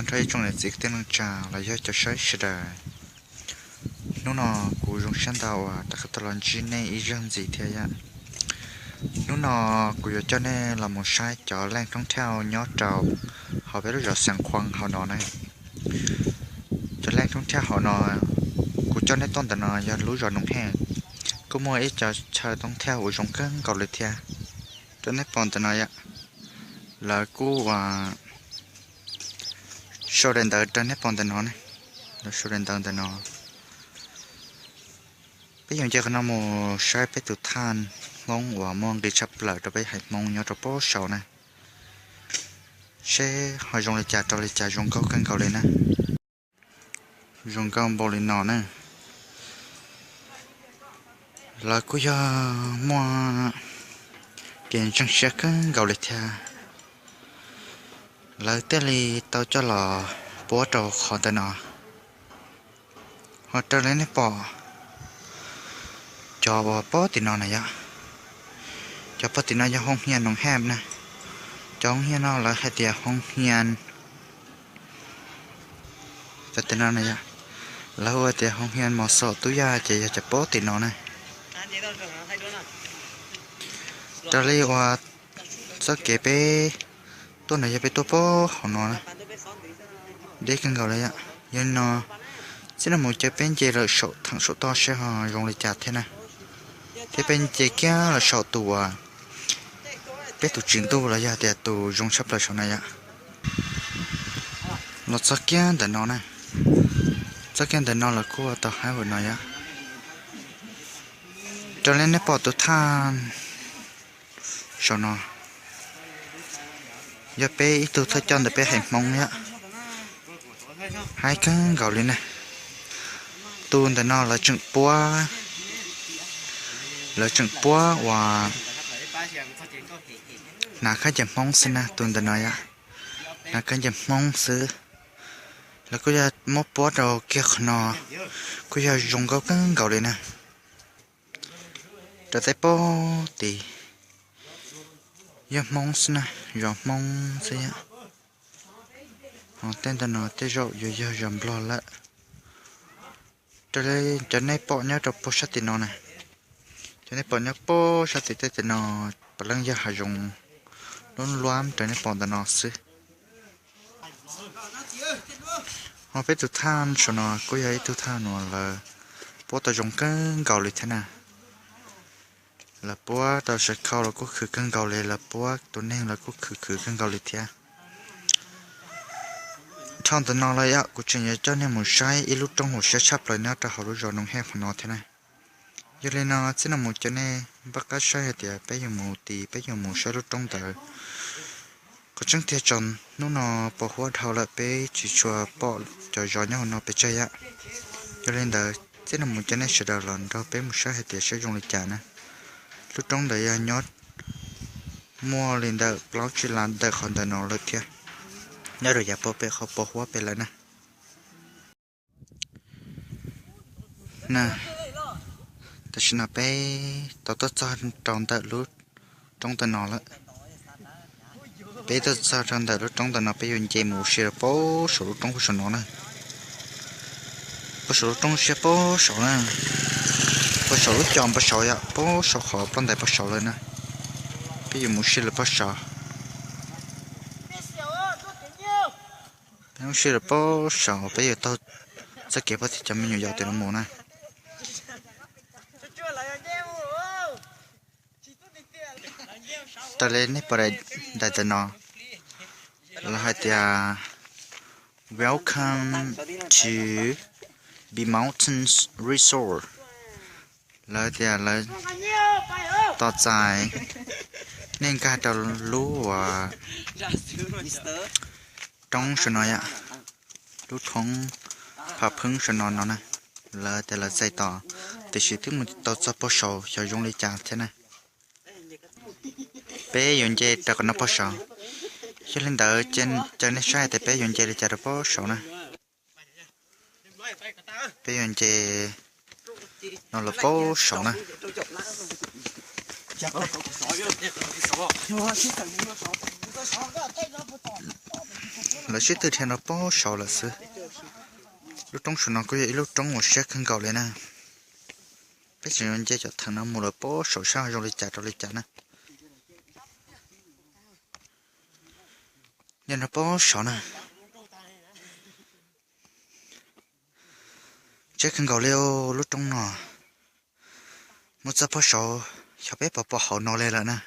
Nrog ib tsoom niam txiv kwv tij neej tsa los yog cov saib sawv daws, hnub no kuv zoo siab ntau uas rov qab tau los ntsib nej ib zaug ntxiv thiab yom. Hnub no kuv yuav coj nej los mus saib cov leej thoob thauj nyob rau hauv peb lub zos Xeev Khuam hauv no na. Cov leej thoob thauj hauv no, kuv coj nej tuaj ntawm no yog lub zos Noov Hej, kuj muaj ib co chaw thoob thauj uas zoo kawg nkaus li thiab. Rau nej pom ntawm no yom, lawv kuj ua sau daim ntawv rau nej pom ntawm no ne. Lawv sau daim ntawv ntawm no. Peb yuav nce qhov no mus saib peb tus thaj Hmoob uas muaj nqi tshaj plaws rau peb haiv Hmoob nyob rau pab saud na, seb ho zoo li cas rau li cas, zoo nkauj kawg nkaus li na. Zoo nkauj npaum li no na. Lawv kuj yog muaj kev ntseeg siab kawg nkaus li thiab, lawv thiaj li tau coj los puab rau qhov ntawm no. Ho raws li nej pom, cov uas pab tim no na yom, cov pab tim no yog hoo hia Noov Hej na. Cov hoo hia no lawv hais tias hoo hia, cov tim no na yom, lawv hu tias hoo hia Mos Xom Tub Yaj ces yog cov pab tim no na. Raws li uas txoj kev peb tuaj no yog peb tuaj pab hauv no, deb kawg nkaus li yom. Yog li no, txij no mus ces peb nce lawm saum theem saum toj seb ho zoo li cas thiab na. Thiab peb nce kiag lawm saum tus uas peb tus tswv ntuj los yog tias tus zoo tshaj plaws saum no yom. Los txog kiag ntawm no na, txog kiag ntawm no lawv kuj ua tau haib ua no yom. Raws li nej pom tus thaj saum no, yog peb ib tug thawj coj ntawm peb haiv Hmoob yom, haib kawg nkaus li na. Tus ntawm no lawv tseem puab, lawv tseem puab uas hnav khaub ncaws Hmoob xwb na, tus ntawm no yom, hnav khaub ncaws Hmoob xwb. Lawv kuj yog muab puab rau kiag qhov no, kuj yog zoo nkauj kawg nkaus li na. Rau tej pab tid yog Hmoob xwb na, zos Hmoob xwb yom. Ho tej ntawm no tej zaum yuav yog zos Nplog lawm. Raws li cov nej pom nyob rau pab sab tim no na, cov nej pom nyob pab sab tim tej tim no, puav leej yog hav zoov lub luab raws nej pom ntawm no xwb. Ho peb tus thaj saum no kuj yog ib tug thaj uas lawv puab tau zoo kawg nkaus li thiab na. Lawv puab tau sawv khau los kuj khwv kawg nkaus li, lawv puab tus neeg los kuj khwv khwv kawg nkaus li thiab. Dhau ntawm no los yom, kuv tseem yuav coj nej mus saib ib lub roob uas siab tshaj plaws nyob rau hauv lub zos Noov Hej qhov no thiab na. Yog li no txij no mus cov nej npaj qab saib hais tias peb yuav mus tid, peb yuav mus saib lub roob ntawd. Qhov tseeb tiag tsaus hnub no pos huab dhau lawm peb tsis tshua pom cov zos nyob hauv no pes tsawg yom. Yog li ntawd txij no mus cov nej sawv daws los nrog peb mus saib hais tias saib zoo li cas na. Lub roob ntawd yog nyob muaj li ntawm plaub tsib lab ntawm qhov ntawm no lawm thiab, nyob rau yav pog pem qhov pos huab pem lawm na. Na, tam sim no peb tau tuaj txog rau ntawm lub roob ntawm no lawm. Peb tuaj txog rau ntawm lub roob ntawm no peb yuav nce mus ua si rau pab saum lub roob pab saum no na. Pab saum lub roob siab pab saud na, pab saum lub co pab saud yom, pab saum qhov ploj ntais pab saud lawm na. Peb yuav mus ua si lawm pab saud. Peb mus ua si lawm pab saud, peb yuav taug txoj kev pab tim cov me nyuam yaus tim no mus na. Raws li nej pom daim ntawv no, lawv hais tias Welcome to Big Mountains Resort. Lawv tias lawv tos txais nej nkag rau lub uas roob saum no yom, lub thoob phav pheeb saum no no na. Lawv tias lawv txais tos, tiam sis twb mus tau txog pab saud xyov zoo li cas thiab na. Peb yuav nce rau qhov no pab saud. Yog li ntawd caw nej saib tias peb yuav nce li cas rau pab saud na. Peb yuav nce no los pab saud na. Lawv sib tw dhia rau pob saud lawm xwb. Lub roob saum no kuj yog ib lub roob uas siab kawg nkaus li na. Peb tseem yuav nce cov theem no mus lawm pob saud saib ho zoo li cas rau li cas na. Nce rau pob saud na. Siab kawg nkaus li lub roob no. Mus txog pob saud, xyov peb puas pom hauv no li lawm na.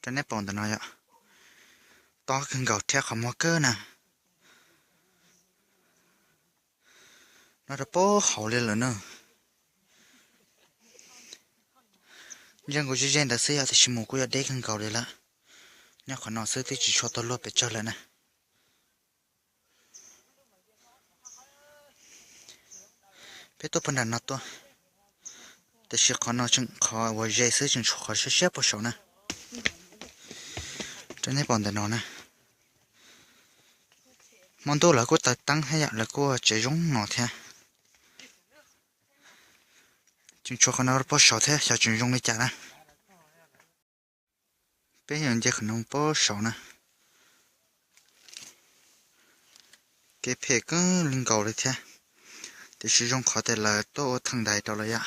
Rau nej pom ntawm no yom, tob kawg nkaus thiab qhov muag kawg na. No rau pob hauv li lawm na. Ntsia nkaus ze ze ntawd xwb yom, tiam sis mus kuj yog deb kawg nkaus li lawm. Nyob qhov no xwb twb tsis tshua tau luag pes tsawg lawm na. Peb tuaj puag nram no tuaj, tiam sis qhov no tseem qhov uas ze xwb, tseem tshuav qhov siab siab pob saud na. Rau nej pom ntawm no na, hmo ntuj lawv kuj taws teeb thiab yom, lawv kuj tsev zoo no thiab. Tseem tshuav qhov no pob saud thiab, xyov tseem zoo li cas na. Peb yuav nce qhov no pob saud na. Kev phem kawg li nkaus li thiab, tiam sis zoo qhov tias lawv tuaj ua theem ntaiv rau lawm yom.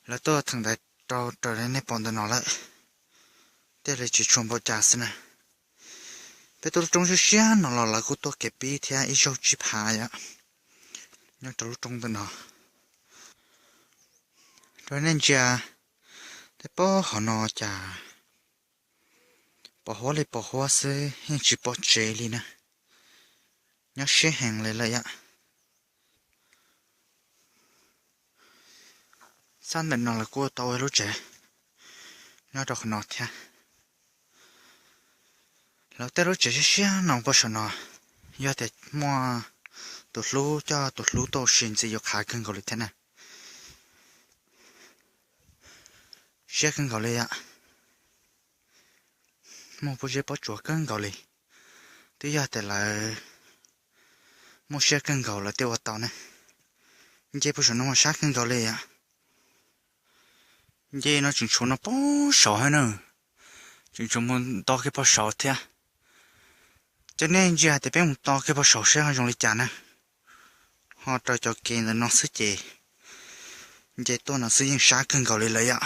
Lawv tuaj ua theem ntaiv rau raws li nej pom ntawm no lawm, thiaj li tsis tshua npaum cas xwb na. Peb tuaj lub roob siab siab no los lawv kuj tuaj kev pib thiab ib zaug tsib phav yom, nyob rau lub roob ntawm no. Rau nej ntsia, tej pob hauv no cas pos huab li pos huab xwb, yeej tsis pom tsev li na. Nyob siab heev li lawm yom. Sab ntawm no lawv kuj tau ua lub tsev nyob rau qhov no thiab. Lawv tej lub tsev siab siab no pob saum no, yog tias muaj tus hlub coj tus hlub tuaj ua si ntxiv yuav qhav kawg nkaus li thiab na. Siab kawg nkaus li yom. Muaj pob zeb pob tsuas kawg nkaus li. Twb yog tias lawv muaj siab kawg nkaus lawv thiaj ua tau ne. Nce puag saum no mas sab kawg nkaus li yom. Nce no tseem tshuav no pob saud thiab na. Tseem tshuav mus nto kiag pob saud thiab. Cov nej ntsia hais tias peb mus to kiag pob saud seb ho zoo li cas na. Ho raws cov kev ntawm no xwb ces nce tuaj no xwb yeej sab kawg nkaus li lawm yom.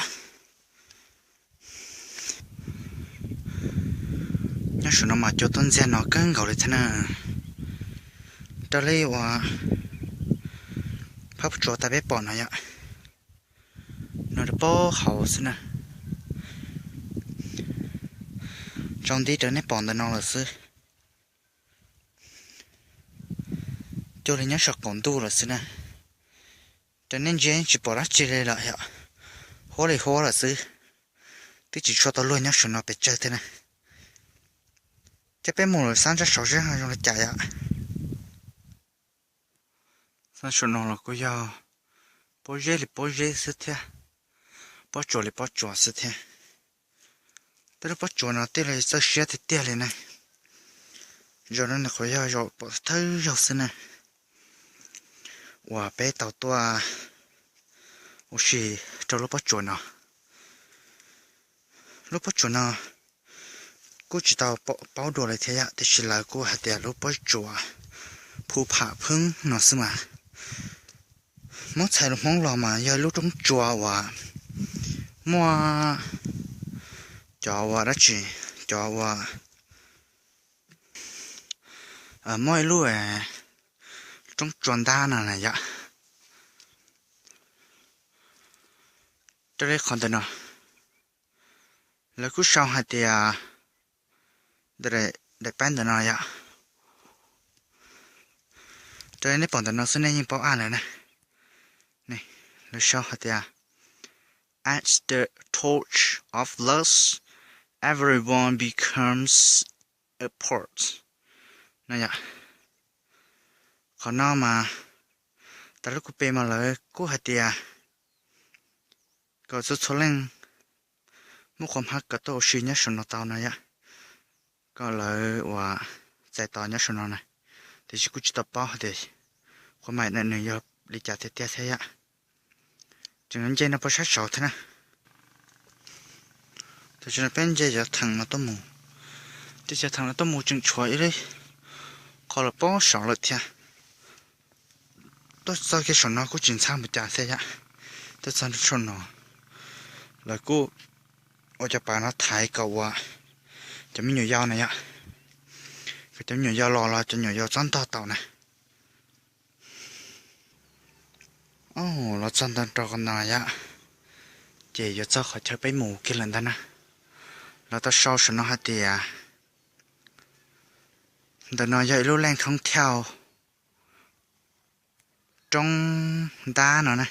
Nyob saum no mas cua tuaj ntxiag no kawg nkaus li thiab na. Raws li uas phab pob tsuas tas peb pom no yom, no rau pob hauv xwb na. Tsaus nti raws nej pom ntawm no lawm xwb. Cuag li nyob saum qaum ntuj lawm xwb na. Raws nej ntsia tsis pom dab tsi li lawm yom, huab li huab lawm xwb. Twb tsis tshua tau luag nyob saum no pes tsawg thiab na. Coj peb mus lawm sab ntsab saud seb zoo li cas yom. Sab saum no los kuj yog pob zeb li pob zeb xwb thiab, pob tsuas li pob tsuas xwb thiab. Tej lub pob tsuas no thiaj li txawj siab tiag tiag li na. Zaum no nws qhuav yog zaum pom thawj zaug xwb na uas peb tau tuaj ua si rau lub pob tsuas no. Lub pob tsuas no kuj tsis tau paub dua li thiab yom, tiam sis lawv kuj hais tias lub pob tsuas Phu Pham Pheeb no xwb mas. Muab txhais lus Hmoob los mas yog lub roob tsua uas muaj cov uas dab tsi, cov uas muaj ib lub roob tsua ntab no na yom. Raws li qhov ntawm no, lawv kuj sau hais tias, daim pab ntawm no yom, raws li nej pom ntawm no xwb nej yeej paub ab lawm na. Lawv sau hais tias, at the touch of lust, everyone becomes a poet. No yom, qhov no mas tas lub kuv pe mas lawv kuj hais tias kom txhua txhua leej muab qhov hmab kom tuaj ua si nyob saum no tau no yom, kom lawv uas txais tos nyob saum no na. Tiam sis kuj tsis tau paub hais tias qhov maim no nws yog li cas tiag tiag thiab yom. Tseem nce no puag sab saud thiab na. Peb nce cov theem no tuaj mus, ces cov theem no tuaj mus tseem tshuav ib lub qhov lawm pob saud lawm thiab. Tuaj txog kiag saum no kuj tsis ntxhab mus cas thiab yom. Tuaj txog saum no, lawv kuj ua cov pas no thaiv kom uas cov me nyuam yaus na yom, kom cov me nyuam yaus los los cov me nyuam yaus txhob ntog tau na. Los txog ntawm rau qhov no yom, ces yuav txog qhov chaw peb mus kiag lawm ntag na. Lawv tau sau saum no hais tias ntawm no yog ib lub leej thoob thiauj roob ntab no na.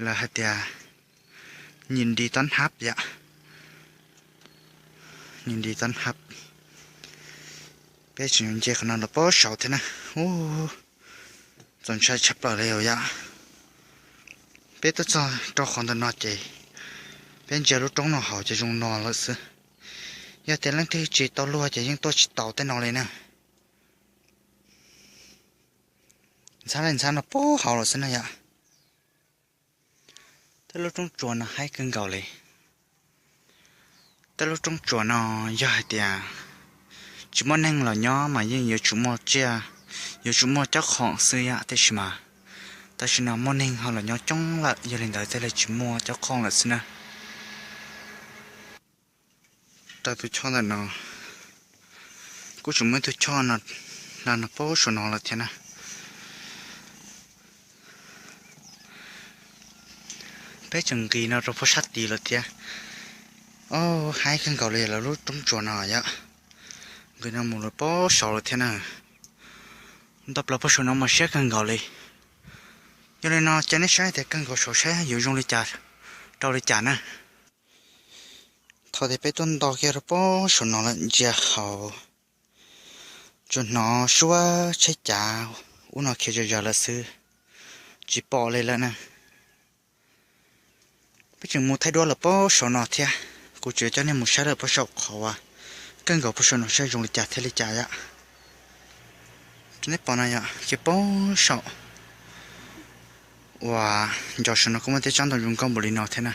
Lawv hais tias nyim nri tob hab yom, nyim nri tob hab. Peb tseem yuav nce qhov no los pob saud thiab na. Ub, txaus ntshai tshaj plaws li yom. Peb tuaj txog rau qhov ntawm no ces peb ntsia lub roob no hauv ces zoo no lawm xwb. Yog tias leej twg tsis tau luag ces yeej tuaj tsis tau tej no li na. Ntxhab li ntxhab no pob hauv lawm xwb na yom. Tej lub roob tsuas no haib kawg nkaus li. Tej lub roob tsuas no yog hais tias tsis muaj neeg los nyob mas yeej yuav tsum muaj tsiaj, yuav tsum muaj cob qhoom xwb yom, tiam sis mas tam sim no muaj neeg ho los nyob coob lawm, yog li ntawd thiaj li tsis muaj cob qhoom lawm xwb na. Rau tus choj ntawm no, kuj tseem muaj ib tug choj no, no pob saum no lawm thiab na. Peb tseem nqis no rau puag sab tid lawm thiab. Ob, haib kawg nkaus li lawv lub roob tsuas no yom. Nqis no mus lawm pob saud lawm thiab na. Nto plaws puag saum no mas siab kawg nkaus li. Yog li no cia nej saib tias kawg nkaus saud saib yuav zoo li cas, rau li cas na. Thaum tias peb tuaj nto kiag rau pob saum no lawm ntsia hauv, tsuas hnov suab tsheb cav ub no khiav zom zaws lawm xwb, tsis pom li lawm na. Peb tseem mus thaij duab lawm pob saum no thiab. Kuv tseem coj nej mus saib lawm pob saum qhov uas kawg nkaus pob saum no saib zoo li cas thiab li cas yom. Rau nej pom no yom, ces pob saum uas nco saum no kuj muaj tej tsob ntoo zoo nkauj npaum li no thiab na.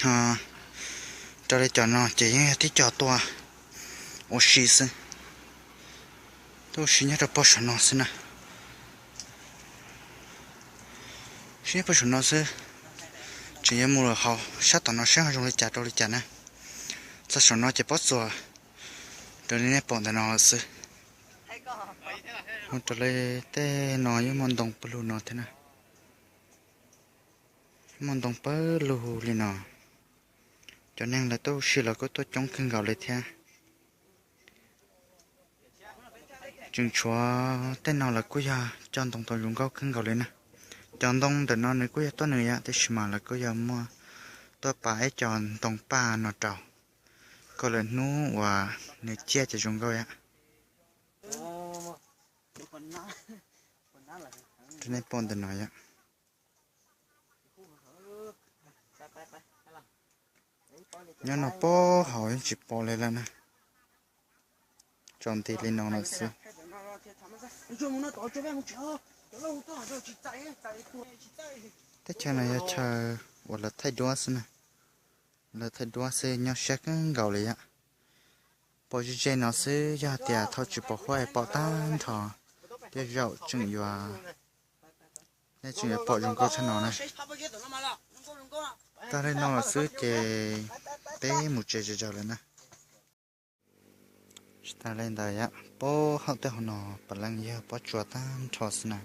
Raws li cov no ces yeej yog tib co tuaj ua si xwb, tuaj ua si nyob rau pob saum no xwb na. Si nyob pob saum no xwb, tseem yuav mus lawm hauv sab tom no saib ho zoo li cas rau li cas na. Txog saum no ces pob tsuas raws li nej pom ntawm no lawm xwb. Ho raws li tej no yeej muaj ntoo pawg lug no thiab na. Muaj ntoo pawg lug li no. Cov neeg lawv tuaj ua si los kuj tuaj coob kawg nkaus li thiab. Tseem tshuav tej no lawv kuj yog cov ntoo tau zoo nkauj kawg nkaus li na. Cov ntoo ntawm no nws kuj yog tuaj nws yom, tiam sis mas lawv kuj yog muaj tuaj pav ib co ntoo paj no rau, kom lawv hnub uas nws ciaj ces zoo nkauj yom. Nej pom ntawm no yom. Nyob no pob hauv yeej tsis pom li lawm na. Tsaus nti li no lawm xwb. Teb chaws no yog chaw uas lawv thaij duab xwb na. Lawv thaij duab xwb nyob siab kawg nkaus li yom. Pom ze ze no xwb, yog tias thaum tsis pom huab es pom tag nrho, tej zaum tseem yuav, nej tseem yuav pom zoo nkauj tshaj no na. Tag li no lawm xwb ces peb mus tsev zom zaws lawm na. Tsis tas li ntawd yom, pob hauv tej hauv no puav leej yog pob tsuas tag nrho xwb na.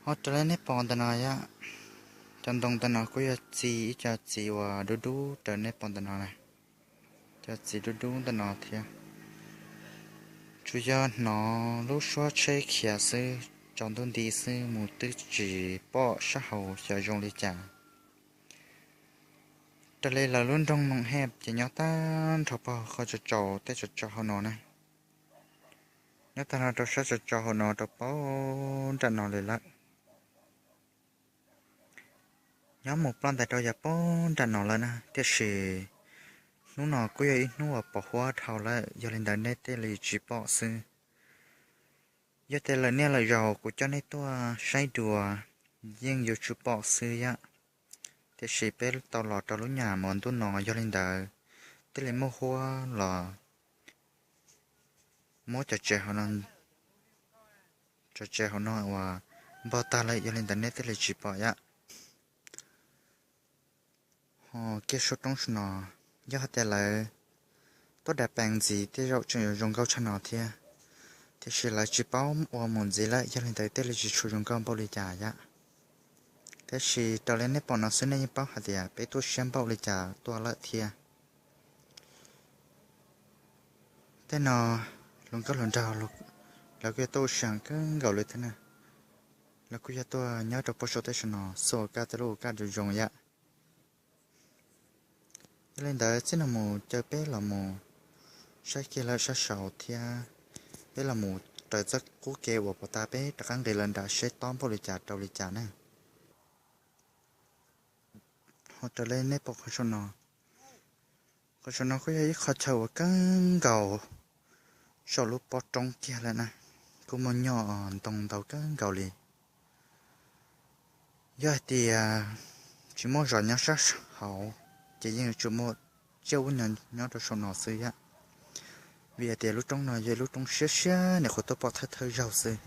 Ho raws li nej pom ntawm no yom, cov ntoo ntawm no kuj yog txiv, ib co txiv uas dub dub raws nej pom ntawm no na. Cov txiv dub dub ntawm no thiab. Tsuas yog hnov lub suab tsheb khiav xwb, tsaus ntuj nti xwb mus twb tsis pom sab hauv xyov zoo li cas. Raws li lawv lub nroog Noom Hej ces nyob tag nrho pog qhov tsaus tsaus tej tsaus tsaus hauv no na. Nyob tag nrho rau sab tsaus tsaus hauv no rau pab nram no li lawm. Nyob mus ploj ntais rau yav pab nram no lawm na, tiam sis hnub no kuj yog ib hnub uas pos huab dhau lawm, yog li ntawd nej thiaj li tsis pom xwb. Yog tias lawm niaj lawm zaus kuv coj nej tuaj saib dua, yeej yuav tsum pom xwb yom. Tiam sis peb tau los rau lub nyam mos ntuj no, yog li ntawd thiaj li muaj huab los muab cov tsev hauv no, cov tsev hauv no uas npog tag lawm, yog li ntawd nej thiaj li tsis pom yom. Ho kiag saum roob saum no, yog hais tias lawv tuaj da pees ntxiv tej zaum tseem yuav zoo nkauj tshaj no thiab, tiam sis lawv tsis paub ua mus ntxiv lawm, yog li ntawd thiaj li tsis tshua zoo nkauj npaum li cas yom. Tiam sis raws li nej pom no xwb nej yeej paub hais tias peb tu siab npaum li cas tuaj lawm thiab. Tej no hluas nkauj hluas nraug lawv kuj yog tuaj ua si kawg nkaus li thiab na. Lawv kuj yog tuaj nyob rau pem saum tej saum no xwb, ua kaj tej lub ua kaj zoo zoo yom. Yog li ntawd txij no mus caw peb los mus saib kiag lawm sab saud thiab, peb los mus raws txoj qub kev uas pov tas, peb rov qab nqis lawm nram seb tob npaum li cas rau li cas na. Ho raws li nej pom qhov saum no, qhov saum no kuj yog ib qho chaw uas kawg nkaus saum lub pob roob kiag lawm na, kuj muaj nyuj ntoo ntau kawg nkaus li. Yog hais tias tsis muaj zos nyob sab hauv, ces yeej yuav tsum muaj tsiaj ub nyob rau saum no xwb yom. Vim hais tias lub roob no yog ib lub roob siab siab, nyuam qhuav tuaj pom thawj thawj zaug xwb.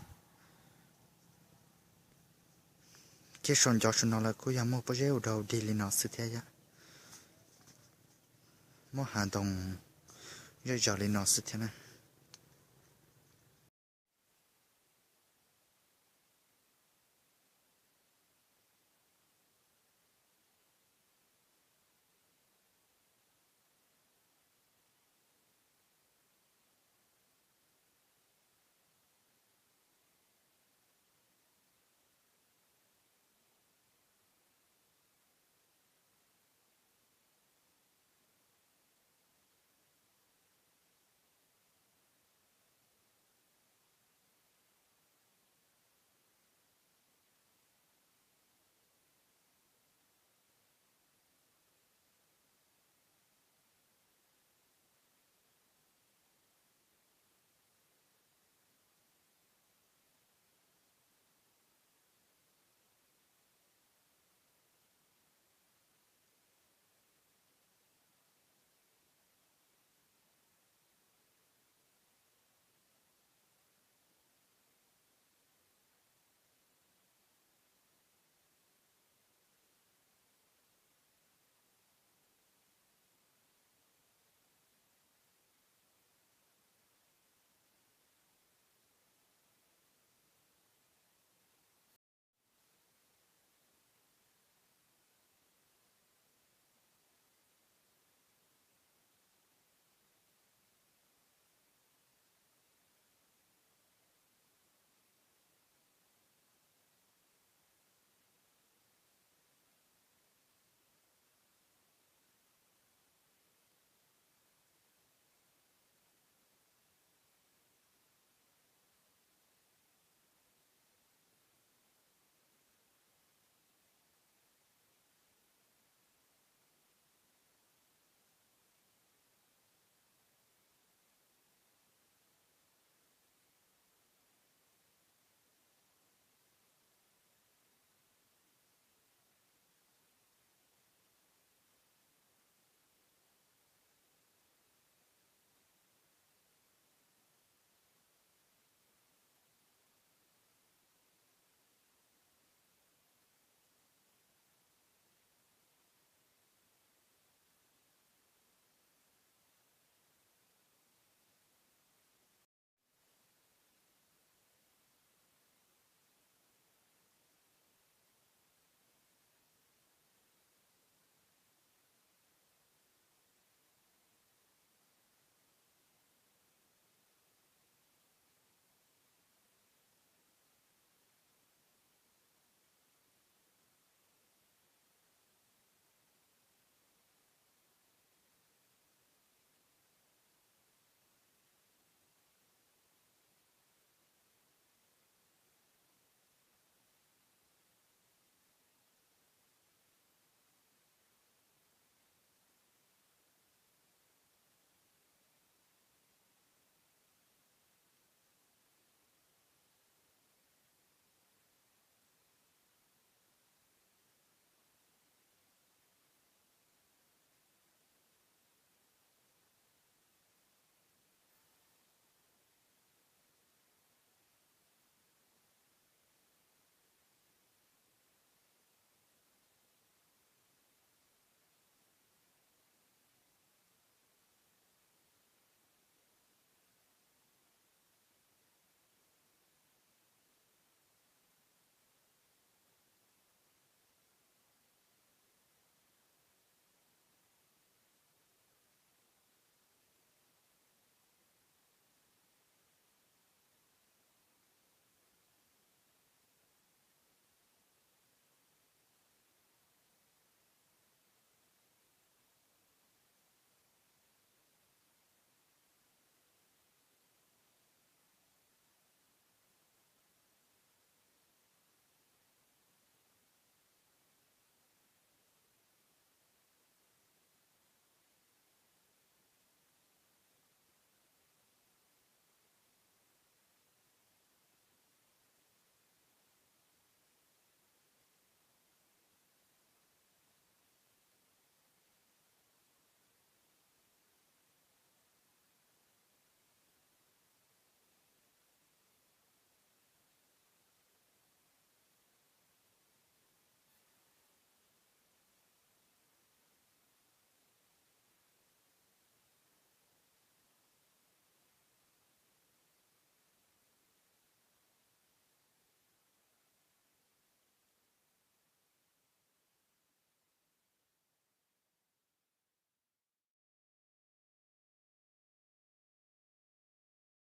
Kiag saum ncov saum no lawm kuj yog muaj pob zeb ua dog dig li no xwb thiab yom. Muaj hav ntoo zej zos li no xwb thiab na.